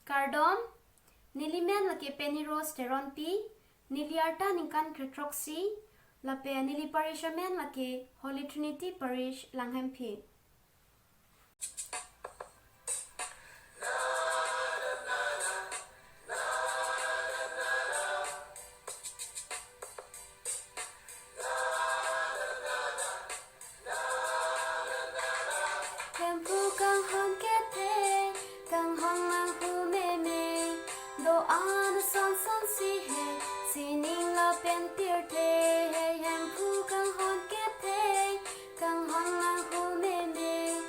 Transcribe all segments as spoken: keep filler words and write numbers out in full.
Kardom, neli men lake Penny Rose Teronpi, neli arta ningkan krethrok-isi, lapen neli parish amen lake Holy Trinity Parish, Langhemphi. Hemphu kanghon kethe, kanghon nanghu meme, do-an ason son si he, sining lapen tirthe, Hemphu kanghon kethe, kanghon nanghu meme,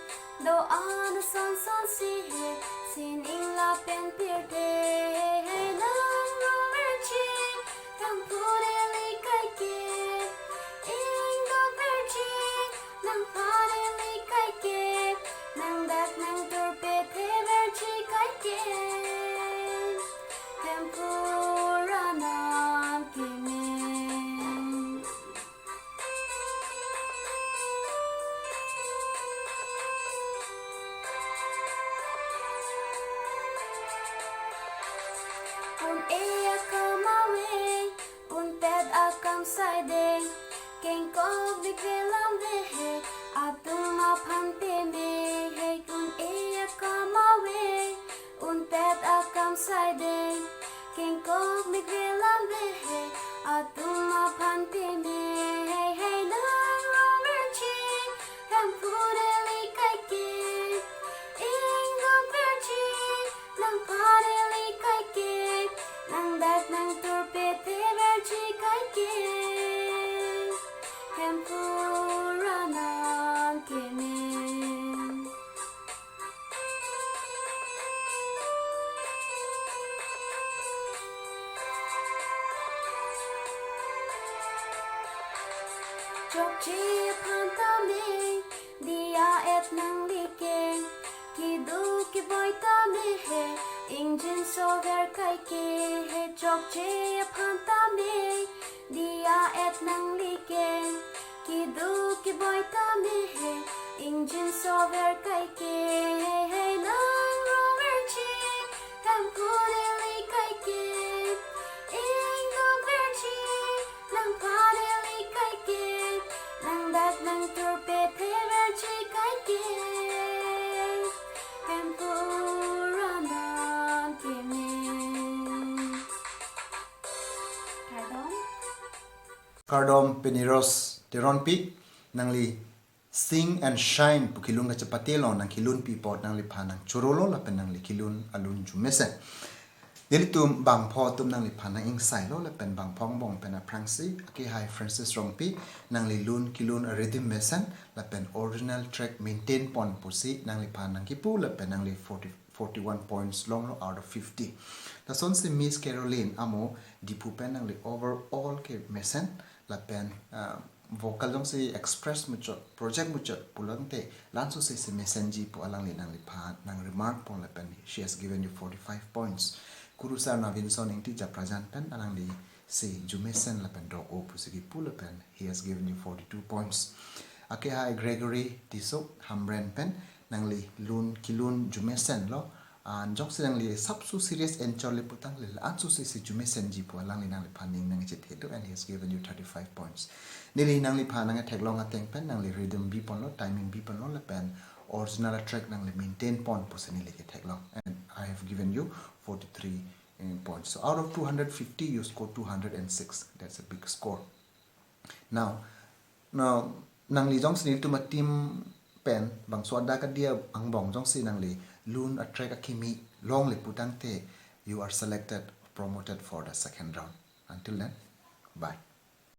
do-an ason son si he, sining lapen tirthe, nang roverji, Hemphu neli kaike, ingdong verji, nangphan neli kaike, nangdak nangtur pethe verji kaike, Hemphu aram keme. Un-e akam ave, unpet akam saideng, kengkok dikve lam ave he, atum aphan peme he, un-e akam ave, unpet akam saideng, kengkok dikve lam ave he, atum aphan peme he, nang roverji, Hemphu neli kaike, ingdong verji, nangphan neli kaike, nangdak nangtur pethe verji kaike, Hemphu aram keme. Chokche aphan tame, diya-et nangli ke, keduk keboi tame he, ingjinso ver kaike he, chokche aphan tame, diya-et nangli ke, keduk keboi tame he, ingjinso ver kaike he, nang roverji, Hemphu neli kaike, ingdong verji, nangphan neli kaike, nangdak nangtur pethe verji kaike, Hemphu aram keme. Kardom. Kardom Penny Rose Teronpi, nangli Sing and Shine pu kelun kachepate along nangkelunpi apot nangliphan nangchorolo lapen nangli kelun alun arju mesen. Nelitum bangpho atum nangliphan nang-ingsailo lapen bangpho angbong pen aphrangsi, akehai Francis Rongpi, nangli lun kelun a-rhythm mesen lapen original track maintain pon pusi nangliphan nangkipu lapen nangli forty, forty-one points longlo out of fifty. Lasonsi Miss Caroline amo Diphu pen nangli overall kemesen lapen, ah, vocal jongsi express muchot, project muchot pulangte, la-an sose si mesenji pu alangli nangliphan nang-remark pon lapen she has given you forty-five points. Kurusar Navinson Ingti Japrajan pen alanglisi arju mesen lapen dok-o pusi kipu lapen he has given you forty-two points. Akehai Gregory Tisso Hamren pen nangli lun kelun arju mesenlo, ah, jongsi nangli sapso serious enchorle putangte la-an sose si arju mesenji pu alangli nangliphan ning nangchethedo, and he has given you thirty-five points. Neli nangliphan nangketheklong ateng pen nangli rhythm bi ponlo, timing bi ponlo lapen original track nangli maintain pon pusi neli ketheklong. And I have given you forty-three, eh, points. So out of two hundred fifty, you score two hundred and six. That's a big score. Now, now, nangli jongsi nelitum a-team pen bangso adak adia angbong jongsi nangli lun a-track akimi longle putangte, you are selected, promoted for the second round. Until then, bye.